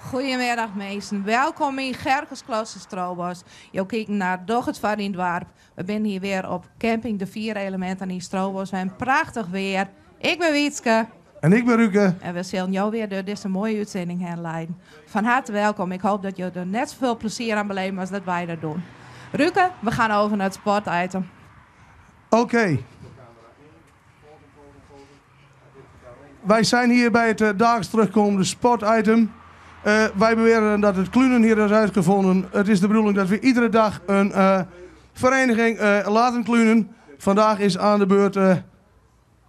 Goedemiddag mensen, welkom yn Gerkesklooster Strobos. Jo kieken nei Doch it foar dyn doarp. We binne hjir wer op camping De Vier Elementen yn Strobos. We hawwe prachtich waar. Ik bin Wietske. En ik bin Ruke. En we sille jo wer deur dizze moaie útsending hinne liede. Fan herte welkom. Ik hoop dat jo der net safolle plezier oan belibje as dat wy dat dogge. Ruke, we gean over nei it sportitem. Oké. Wij zijn hier bij het dagelijks terugkomende sportitem. Wij beweren dat het klunen hier is uitgevonden. Het is de bedoeling dat we iedere dag een vereniging laten klunen. Vandaag is aan de beurt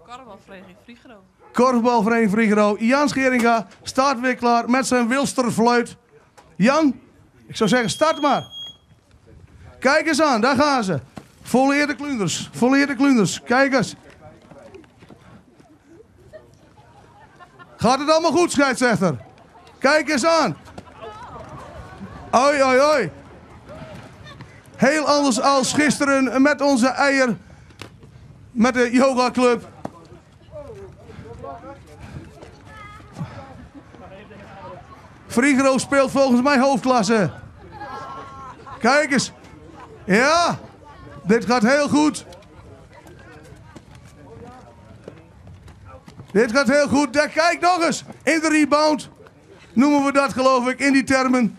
Korfbalvereniging Frigero. Korfbalvereniging Frigero. Jan Scheringa staat weer klaar met zijn wilsterfluit. Jan, ik zou zeggen start maar. Kijk eens aan, daar gaan ze. Volleerde kluners, volleerde kluners. Kijk eens. Gaat het allemaal goed, scheidsrechter? Kijk eens aan. Oi, oi, oi. Heel anders als gisteren met onze eier. Met de yoga club. Frigero speelt volgens mij hoofdklasse. Kijk eens. Ja, dit gaat heel goed. Dit gaat heel goed. Daar, kijk nog eens. In de rebound. Noemen we dat geloof ik in die termen.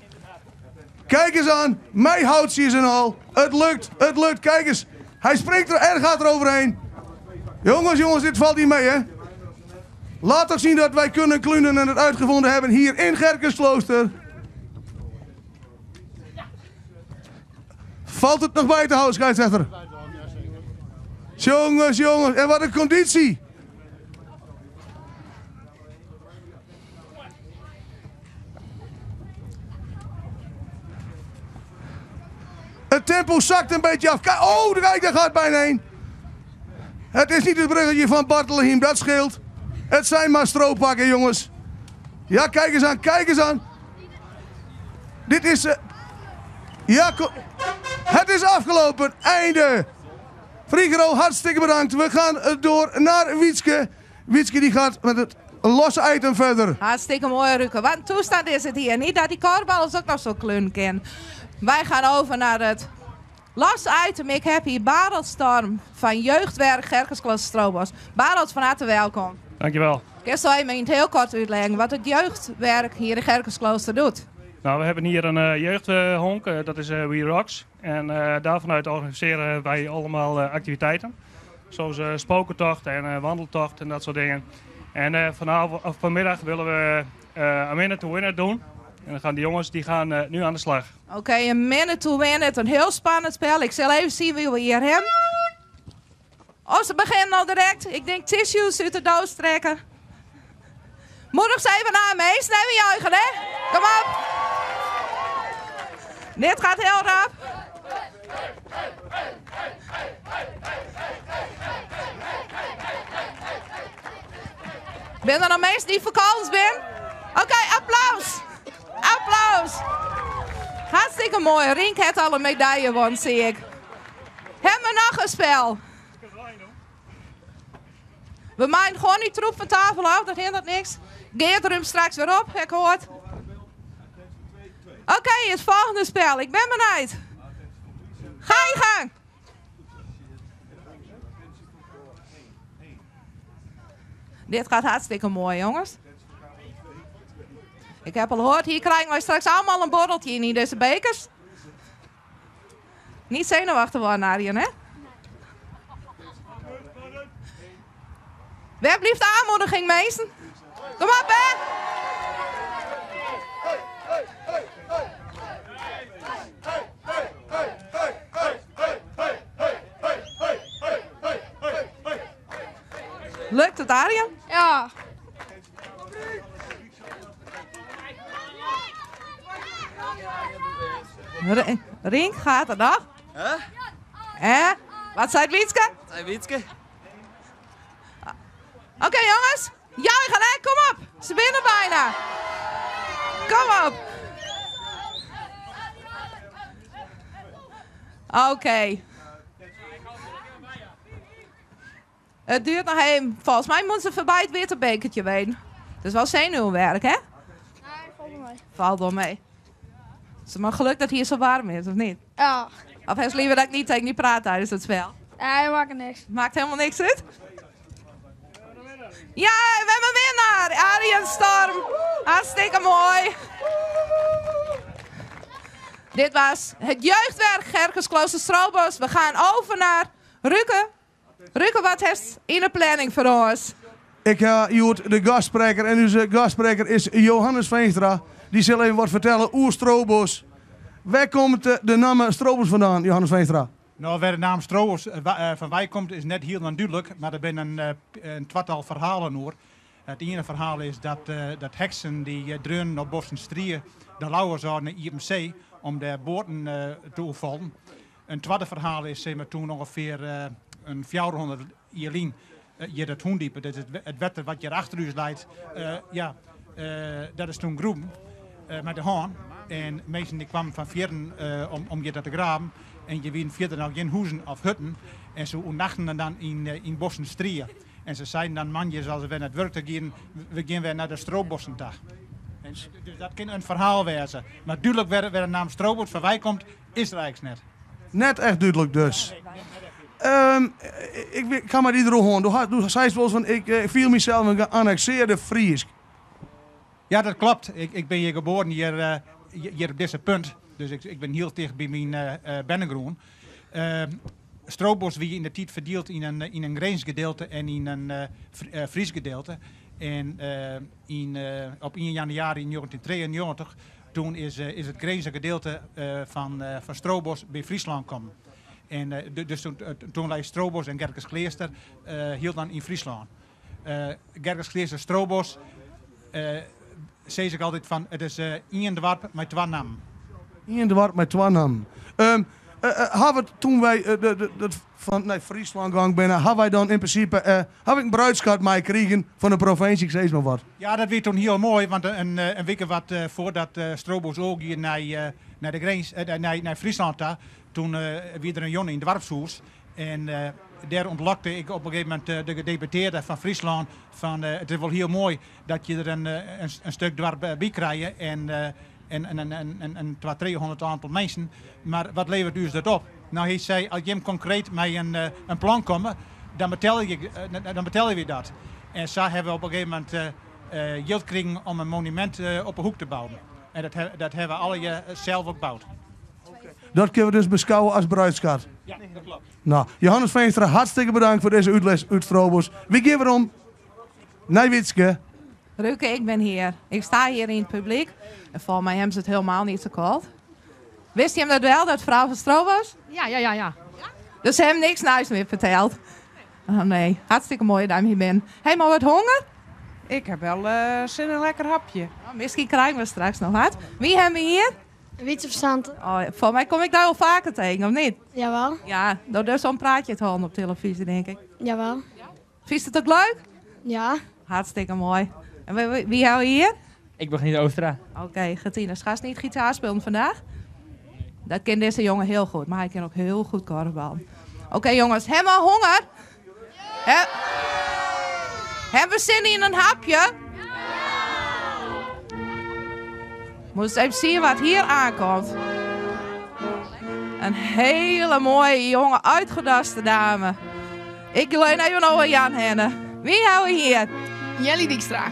Kijk eens aan. Mij houdt ze en al. Het lukt. Het lukt. Kijk eens. Hij springt er en gaat er overheen. Jongens, jongens, dit valt niet mee, hè? Laat toch zien dat wij kunnen klunen en het uitgevonden hebben hier in Gerkesklooster. Valt het nog bij te houden, scheidsrechter? Jongens, jongens, en wat een conditie. Het tempo zakt een beetje af. Kijk, oh, kijk, daar gaat bijna heen. Het is niet het bruggetje van Bartlehiem, dat scheelt. Het zijn maar stropakken, jongens. Ja, kijk eens aan, kijk eens aan. Dit is... ja, het is afgelopen. Einde. Frigero, hartstikke bedankt. We gaan door naar Wietske. Wietske die gaat met het losse item verder. Hartstikke mooi, Ruke. Wat een toestand is het hier. Niet dat die korfballers ook nog zo klun kennen. Wij gaan over naar het losse item. Ik heb hier Barend Storm van Jeugdwerk Gerkesklooster Strobos. Barend, van harte welkom. Dankjewel. Ik zal even in het heel kort uitleggen wat het jeugdwerk hier in Gerkesklooster doet. We hebben hier een jeugdhonk, dat is We Rocks. En daarvanuit organiseren wij allemaal activiteiten. Zoals spokentocht en wandeltocht en dat soort dingen. En vanmiddag willen we A Minute to Win It doen. En dan gaan de jongens die gaan nu aan de slag. Oké, A Minute to Win It, een heel spannend spel. Ik zal even zien wie we hier hebben. Oh, ze beginnen al direct. Ik denk tissues uit de doos trekken. Moedig ze even aan, mees. Neem je juichen, hè? Kom op. Dit gaat heel rap. Ben er nog mensen die vakantie zijn? Oké, applaus. Applaus. Hartstikke mooi. Rink heeft al een medaille won, zie ik. Hebben we nog een spel? We maken gewoon die troep van tafel af, dat hindert niks. Geert ruimt straks weer op, heb ik gehoord. Oké, het volgende spel. Ik ben benieuwd. Ga je gang. Dit gaat hartstikke mooi, jongens. Ik heb al gehoord, hier krijgen wij straks allemaal een borreltje in deze bekers. Niet zenuwachtig worden, Arjen, hè? Waar blijft de aanmoediging, meesten? Kom op, hè! Lukt het, Arjen? Ja. Rink, gaat het nog? Hè? Hè? Wat zei Wietske? Wat zei Wietske? Oké jongens, juichen hè, kom op. Se binne bijna. Kom op. Oké. Het duurt nog even. Volgens mij moeten ze voorbij het witte bekertje weten. Het is wel zenuwwerk, hè? Nee, valt wel mee. Valt wel mee. Het is maar geluk dat het hier zo warm is, of niet? Ja. Of heeft liever dat ik niet tegen die praat tijdens het spel? Nee, maakt niks. Maakt helemaal niks uit? Ja, we hebben een winnaar! Arjen Storm. Hartstikke mooi. Dit was het jeugdwerk Gerkesklooster Stroobos. We gaan over naar Ruke. Ruke, wat heeft in de planning voor ons? Ik ha hjoed de gastspreker en ús gastspreker is Johannes Veenstra. Die sil even wat fertelle oer Strobos. Wêr komt de namme Strobos vandaan, Johannes Veenstra? No, wêr de naam Strobos fan wei komt is net hielendal dúdlik, mar der binne in twatal ferhalen oer. It iene ferhaal is dat heksen dy dreaunen op bossen strie de Lauwers ôf nei iepen see om dêr boaten te oerfallen. In twadde ferhaal is sis mar toen ûngefear in 400 jier lyn hjir it Hûndiepe, dat is it wetter wat hjir achter ús leit, ja, dat is toen groeven mei de hân. En minsken dy kwamen fan fierren om hjir dat te graven. En hjir wienen fierder noch gjin huzen of hutten. En se oernachten dan yn bossen strie. En se seiden dan moandeis as se wer nei it wurk ta gienen, we gean wer nei de strobossen ta. En dus dat kin in ferhaal wêze. Mar dúdlik wêr de naam Strobos fan wei komt, is der eins net. Net echt dúdlik dus. Ik ha mei dy deroer hân. Do seist wolris fan ik fiel mysels in geanneksearde Frysk. Ja, dat klopt. Ik bin hjir geboren, hjir op dizze punt. Dus ik bin hiel ticht by myn bernegrûn. Strobos wie yn de tiid ferdield yn in grinsgedeelte en yn in Frysk gedeelte. En op ien januari 1993 toen is it Grinzer gedeelte fan Strobos by Fryslân kommen. En dus toen lei Strobos en Gerkeskleaster hielendal yn Fryslân. Gerkeskleaster Strobos sis ik altyd fan it is ien doarp mei twa nammen. Ien doarp mei twa nammen. Hawwe toen wy fan nei Fryslân gong binne, hawwe wy dan yn prinsipe hawwe ik in bruidskat meikrigen fan de provinsje, ik sis mar wat. Ja, dat wie toen hiel moai, want in wike wat foardat Strobos oergie nei de grins, nei Fryslân ta, toen wie der in jûn yn it doarpshûs en dêr ûntlokte ik op in gegeven momint de gedeputearde fan Fryslân fan it is wol hiel moai dat je der in stik doarp by krije en in twa, trijehûndert oantal minsken, mar wat leveret ús dat op? No, hy sei, as jim konkreet mei in plan komme, dan betelje wy dat. En sa hawwe we op in gegeven momint jild krigen om in monumint op 'e hoek te bouwen. En dat hawwe we allegear sels ook boud. Dat kinne we dus beskouwe as bruidskat. Ja, dat klopt. No, Johannes Veenstra, hartstikke bedankt foar dizze útlis út Strobos. Wy gean werom nei Wietske. Ruke, ik ben hier. Ik sta hier in het publiek. En volgens mij hebben ze het helemaal niet zo koud. Wist je hem dat wel, dat frou fan Strobos? Ja, ja, ja, ja. Dus ze hebben niks nieuws meer verteld? Oh nee, hartstikke mooi dat je hier bent. Helemaal wat honger? Ik heb wel zin in een lekker hapje. Nou, misschien krijgen we straks nog wat. Wie hebben we hier? Wietse Verstand. Oh, volgens mij kom ik daar wel vaker tegen, of niet? Jawel. Ja, nou, dus zo'n praatje het houden op televisie, denk ik. Jawel. Vind je het ook leuk? Ja. Hartstikke mooi. En wie hou je hier? Ik ben Geniet Oostra. Oké, okay, Gertine, ga ze niet gitaar spelen vandaag? Dat kent deze jongen heel goed, maar hij kan ook heel goed korfbal. Oké okay, jongens, helemaal honger? Ja. Hebben we zin in een hapje? Ja. Moet eens even zien wat hier aankomt. Een hele mooie, jonge, uitgedaste dame. Ik leun even over Jan Henne. Wie houden we hier? Jelly Dijkstra.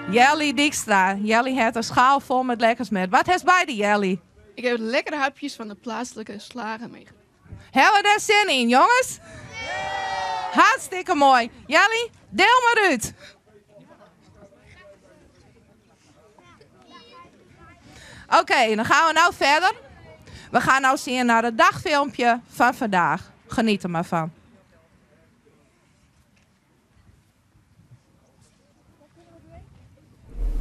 Jelly Dijkstra. Jelly heeft een schaal vol met lekkers met. Wat heeft bij de Jelly? Ik heb lekkere hapjes van de plaatselijke slager meegenomen. Hebben we daar zin in, jongens? Hartstikke mooi. Jelly, deel maar uit. Oké, okay, dan gaan we nou verder. We gaan nou zien naar het dagfilmpje van vandaag. Geniet er maar van.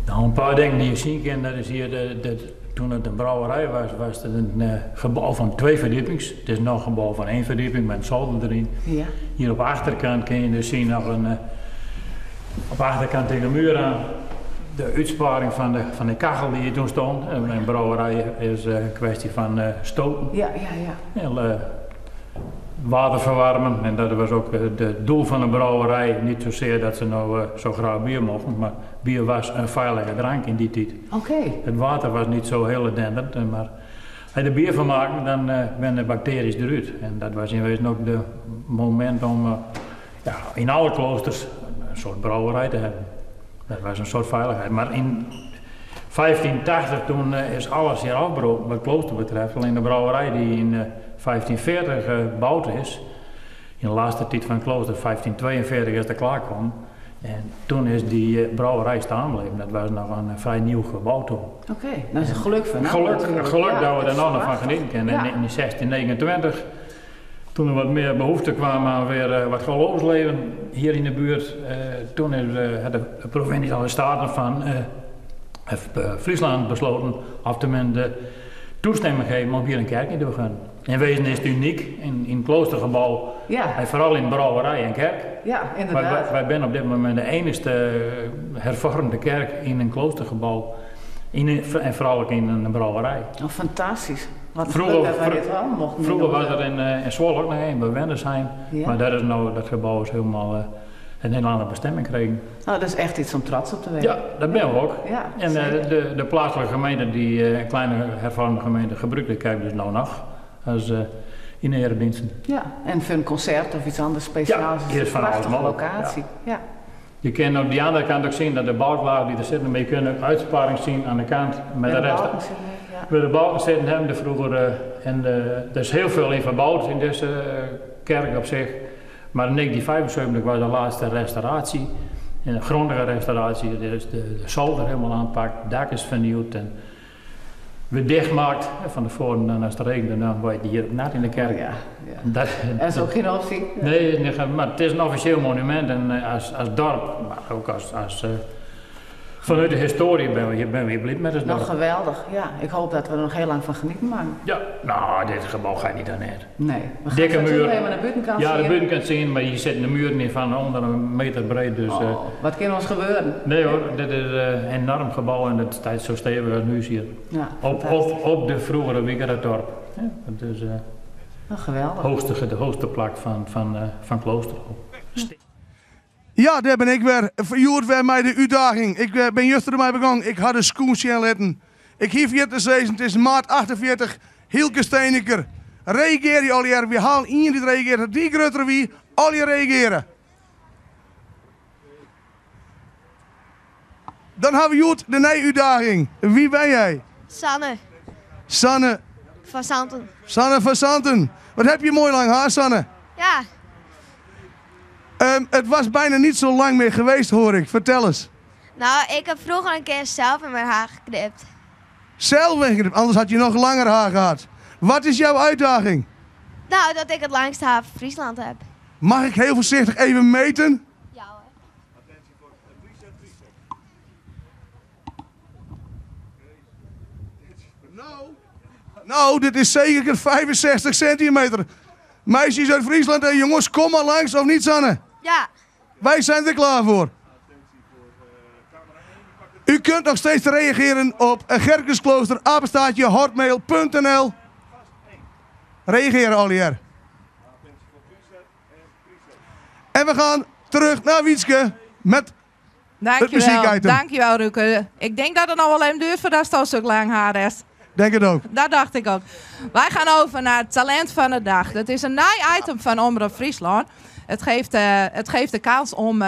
Nou, een paar dingen die je zien kan, dat is hier de Toen het een brouwerij was, was het een eh, gebouw van twee verdiepings. Het is nog een gebouw van één verdieping met een zolder erin. Ja. Hier op de achterkant kun je dus zien nog een, eh, op de achterkant tegen de muur aan de uitsparing van de, van de kachel die hier toen stond. En een brouwerij is eh, een kwestie van eh, stoken. Ja, ja, ja. En, eh, water verwarmen. En dat was ook het doel van de brouwerij. Niet zozeer dat ze nou zo graag bier mochten, maar bier was een veilige drank in die tijd. Oké. Het water was niet zo heel denderend, maar als je er bier van maakte, dan uh, de bacteriën eruit. En dat was in wezen ook het moment om ja, in alle kloosters een soort brouwerij te hebben. Dat was een soort veiligheid. Maar in 1580 toen is alles hier afgebroken wat klooster betreft. Alleen de brouwerij die in 1540 gebouwd is, in de laatste tijd van het klooster, 1542 is er klaar kwam. En toen is die eh, brouwerij staan gebleven. Dat was nog een eh, vrij nieuw gebouw toen. Oké, dat is een geluk van. Geluk, geluk dat we er nog van genieten kunnen. En in 1629, toen er wat meer behoefte kwam aan weer eh, wat geloofsleven hier in de buurt, toen is de provinciale staten van Friesland besloten of men de toestemming geven om hier een kerk in te beginnen. In wezen is het uniek in, in het kloostergebouw. Ja. En vooral in brouwerij en kerk. Ja, inderdaad. Wij, wij, zijn op dit moment de enige hervormde kerk in een kloostergebouw. In een, en vooral ook in een brouwerij. Oh, fantastisch. Wat vroeger, dat wij dit wel mochten Vroeger was er in, uh, in Zwolle ook nog een, bij Wendersheim. Ja. Maar dat, is nou, dat gebouw is helemaal uh, een hele andere bestemming gekregen. Nou, dat is echt iets om trots op te wezen. Ja, dat ben we ook. Ja, en uh, de, de plaatselijke gemeente, die kleine hervormde gemeente, gebruikt de kerk dus nou nog. Als in de erediensten. Ja, en voor een concert of iets anders speciaals. Ja, hier is een van alles prachtige mogelijk, locatie. Ja. Je kunt op die andere kant ook zien dat de balklagen die er zitten, maar je kunt ook uitsparing zien aan de kant met Waar de rest. balken zitten, ja. Waar de balken zitten hebben de vroeger, en er is heel veel in verbouwd in deze kerk op zich. Maar in 1975 was de laatste restauratie. En een grondige restauratie, er is de, de zolder helemaal aangepakt, het dak is vernieuwd en weer dichtgemaakt. En van tevoren, dan als het regende, dan word je hier ook nat in de kerk. Oh, ja, ja. Dat, Dat is ook geen optie. Nee, maar het is een officieel monument en als, als dorp, maar ook als, als vanuit de historie ben we hier, ben we hier blij met het Nou, dorp. geweldig. Ja, ik hoop dat we er nog heel lang van genieten mogen. Ja, nou, dit gebouw gaat niet aan net. Nee. We gaan Dikke straks muur. ook even naar de buitenkant Ja, de zien. buitenkant zien, maar hier zitten de muren in van onder een meter breed. Dus, Oh, wat kan ons gebeuren? Nee hoor, dit is een enorm gebouw en het staat zo stevig als nu hier. Ja, op, op, op de vroegere Wiggeradorp. Ja, dat is oh, geweldig. Hoogste, de hoogste plak van, van, van Klooster. Ja, daar ben ik weer. Verjoerd weer mij de uitdaging. Ik ben juist ermee begonnen. Ik had een schoentje aan letten. Ik hier 40 season, het is maart 48. Hielke Steeneker. Reageer je al hier. We halen iemand die reageert. Die grotere wie. Al je reageren. Dan hebben we Joert de nieuwe uitdaging. Wie ben jij? Sanne Sanne. van Santen. Sanne van Santen. Wat heb je mooi lang haar, Sanne? Ja, Het was bijna niet zo lang meer geweest, hoor ik. Vertel eens. nou, ik heb vroeger een keer zelf in mijn haar geknipt. Zelf weggeknipt, anders had je nog langer haar gehad. Wat is jouw uitdaging? Nou, dat ik het langste haar van Friesland heb. Mag ik heel voorzichtig even meten? Ja hoor. Nou, dit is zeker 65 centimeter. Meisjes uit Friesland en jongens, kom maar langs of niet, Sanne? Ja. Wij zijn er klaar voor. U kunt nog steeds reageren op Gerkesklooster, apenstaartje, hotmail.nl. Reageren, Olier. En we gaan terug naar Wietske met het Dankjewel, muziekitem. dankjewel Ruke. Ik denk dat het nog wel even duurt voordat het al zo lang haar is. Denk het ook. Dat dacht ik ook. Wij gaan over naar het talent van de dag. Dat is een nieuw item van Omroep Friesland. Het geeft, het geeft de kans om,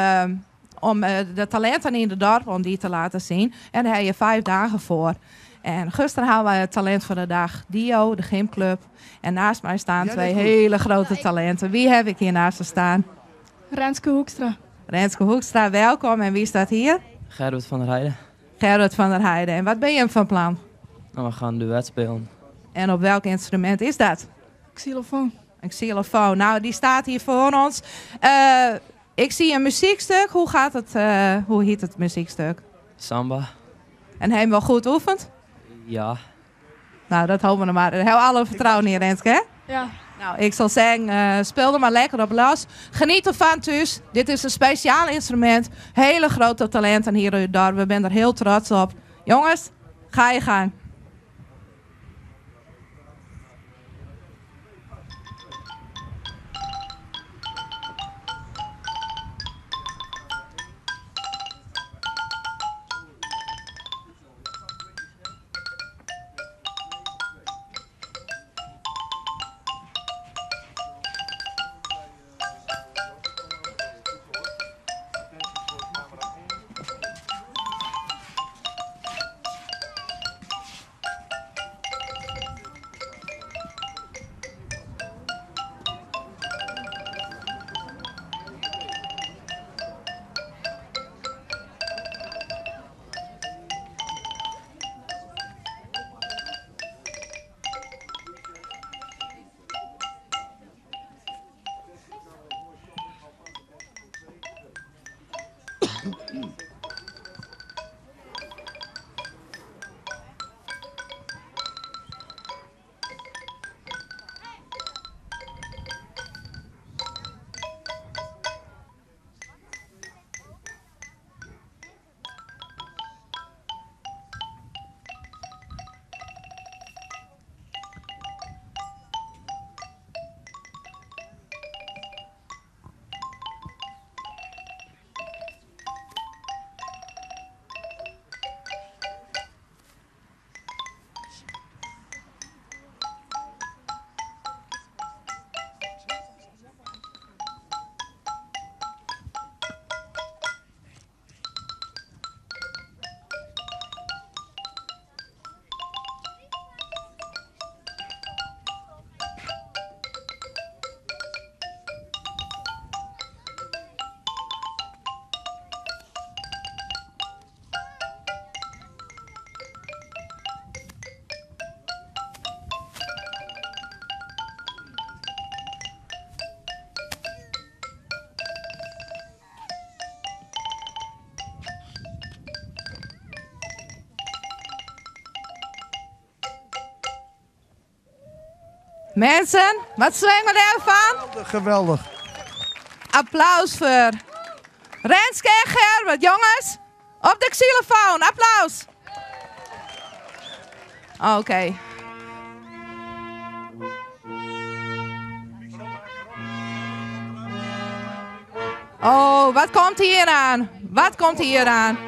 om de talenten in het dorp om die te laten zien. En daar heb je 5 dagen voor. En gisteren hadden wij het talent van de dag. Dio, de gymclub. En naast mij staan Ja, twee dat is goed. hele grote talenten. Wie heb ik hier naast me staan? Renske Hoekstra. Renske Hoekstra, welkom. En wie staat hier? Gerrit van der Heijden. Gerrit van der Heijden. En wat ben je van plan? Nou, we gaan een duet spelen. En op welk instrument is dat? Xylofoon. Een xylofoon. Nou, die staat hier voor ons. Ik zie een muziekstuk. Hoe gaat het? Hoe heet het muziekstuk? Samba. En heb je wel goed oefend? Ja. Nou, dat hopen we mar. Heel alle vertrouwen in Renske, hè? Ja. Nou, ik zal zeggen, speel er maar lekker op los. Geniet ervan thuis. Dit is een speciaal instrument. Hele grote talenten hier in het dorp. We zijn er heel trots op. Jongens, ga je gang. Mensen, wat zijn we ervan? Geweldig. Applaus voor Renske en Gerbert, jongens. Op de xylofoon, applaus. Oké. Oh, wat komt hier aan? Wat komt hier aan?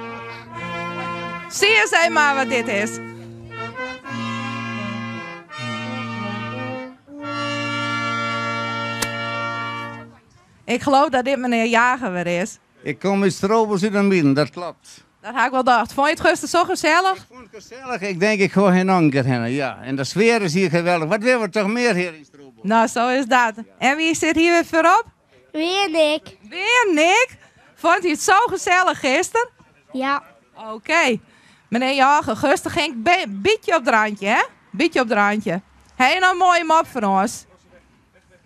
Zie eens even maar wat dit is. Ik geloof dat dit meneer Jager weer is. Ik kom uit Strobos uit de Midden, dat klopt. Dat had ik wel gedacht. Vond je het gisteren zo gezellig? Ik vond het gezellig. Ik denk, ik ga geen anker heen. Ja. En de sfeer is hier geweldig. Wat willen we toch meer hier in Strobos? Nou, zo is dat. En wie zit hier weer voorop? Weer Nick. Weer Nick? Vond je het zo gezellig gisteren? Ja. Oké. Meneer Jager, gisteren ging ik een beetje op het randje, hè? Beetje op het randje. Heb je nou een mooie mop voor ons?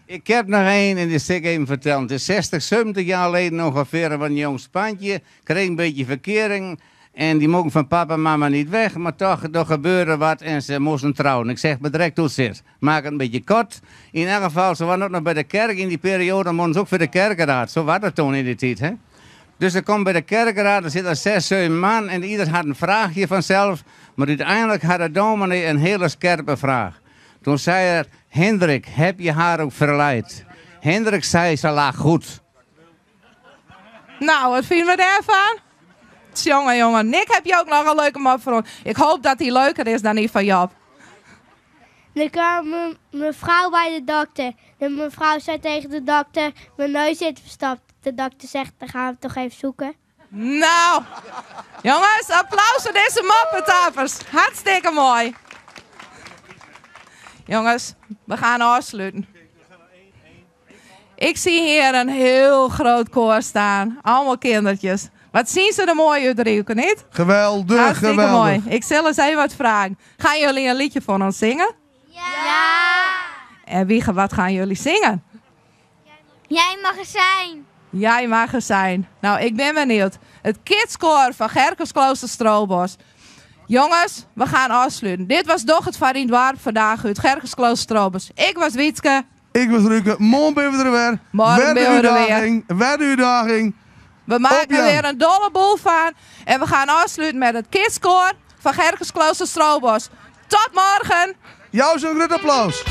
Ik heb nog één en die zal ik even vertellen. Het is 60, 70 jaar geleden ongeveer. Een jong Spantje kreeg een beetje verkering. En die mogen van papa en mama niet weg. Maar toch, er gebeurde wat en ze moesten trouwen. Ik zeg maar direct hoe het zit. Maak het een beetje kort. In elk geval, ze waren ook nog bij de kerk in die periode. Dan moesten ze ook voor de kerkenraad. Zo was dat toen in die tijd, hè. Dus ze komt bij de kerkenraad, er zitten 6, 7 man. En ieder had een vraagje vanzelf. Maar uiteindelijk had de dominee een hele scherpe vraag. Toen zei hij, Hendrik, heb je haar ook verleid? Hendrik zei, ze lag goed. Nou, wat vinden we daarvan? Jongen, jongen. Nick, heb je ook nog een leuke mop voor ons? Ik hoop dat die leuker is dan die van Job. Er kwam een mevrouw bij de dokter. De mevrouw zei tegen de dokter, mijn neus zit verstopt. De dokter zegt, dan gaan we toch even zoeken. Nou, jongens, applaus voor deze moppetapers. Hartstikke mooi. Jongens, we gaan afsluiten. Ik zie hier een heel groot koor staan. Allemaal kindertjes. Wat zien ze er mooi uit, Rielke, niet? Geweldig, Hartstikke geweldig. mooi. Ik zal eens even wat vragen. Gaan jullie een liedje voor ons zingen? Ja! En wat gaan jullie zingen? Jij mag er zijn. Jij mag er zijn. Nou, ik ben benieuwd. Het kidskoor van Gerkesklooster Stroobos. Jonges, we gaan ôfsluten. Dit was Doch it foar dyn doarp vandaag út Gerkesklooster Strobos. Ik was Wietske. Ik was Ruke. Moarn binne we der wer. Morgen Wer de binne we der wer. útdaging. Wer de útdaging. We maken er Opjaan. weer een dolle boel van. En we gaan afsluiten met het kidskoor van Gerkesklooster Strobos. Tot morgen! Jou zo'n groot applaus.